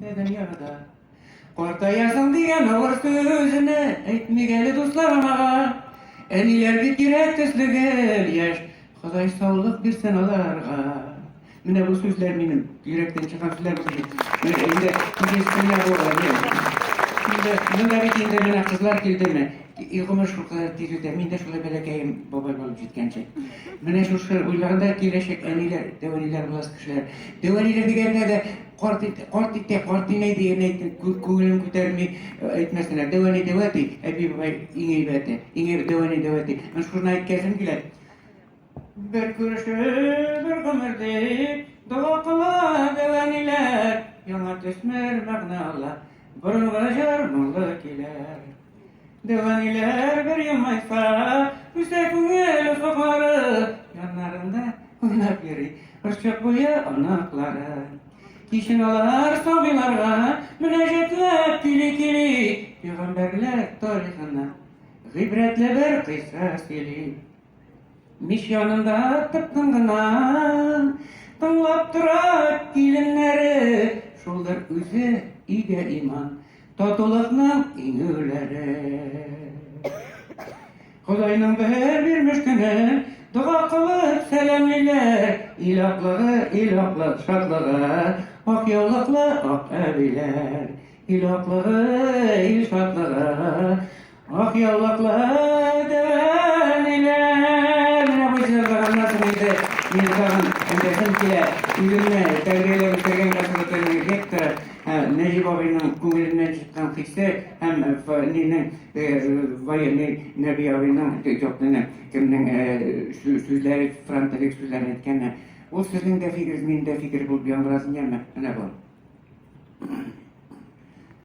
үтә дөньяда. Картаясың дигән авыр сүзне әйтмик әле дуслар анага. Әниләр бит йөрәк төсле гел яшь, Ходай саулык бирсен аларга. Менә бу сүзләр минем йөрәктән чыккан сүзләр булды. Менә инде икенчесенә бу. Инде монда бит инде менә кызлар килдеме? И гомер шулкадәр тиз үтә. Мин дә шулай бәләкәем бабай булып җиткәнче. Менә шушы уйлаганда киләчәк әниләр, дәү әниләр буласы кешеләр. Дәү әниләр дигәндә дә карт карт итә, карт инәй дигән әйтеп күңелем күтәрми әйтмәсеннәр. Дәү әни, дәү әти, әби бабай иң әйбәте. Иң әйбәт дәү әни, дәү әти. Менә шуны әйткәсем килә. Бер күрешү, бер гомер дип, дога кыла дәү әниләр. Яңа төсмер мәгънә ала, борынгы җыр моңлы көйләр. Дәү әниләр бер елмайса, үсә күңел офыклары, яннарында уйнап йөри орчык буе оныклары. Кичен алар сабыйларга мөнәҗәтләп көйли-көйли, пәйгамбәрләр тарихыннан гыйбрәтле бер кыйсса сөйли. Мич янында тып-тын гына тыңлап тора киленнәре, шулдыр үзе өйдә иман, татулыкның иңүләре. Ходайның бер бирмеш көне дога кылып сәламлиләр, ил аклыгы, ил аклык шатлыгы, ак яулыклы ак әбиләр. Ил аклыгы, ил шатлыгы, Ак яулыклы дәвәниләр. Менә бу җырлаганнан соң инде мин тагын әйтәсем килә, үземне тәрбияләп үстергән консерваториянең ректоры Нәҗип абыйның күңеленнән чыккан хисе һәм нинең военный Нәби абыйның юк, кемнең сүзләре, фронтовик сүзләрен әйткәне. Ул сезнең дә фикерегез, минем дә фикер булып яңгырасын, яме. Менә бу.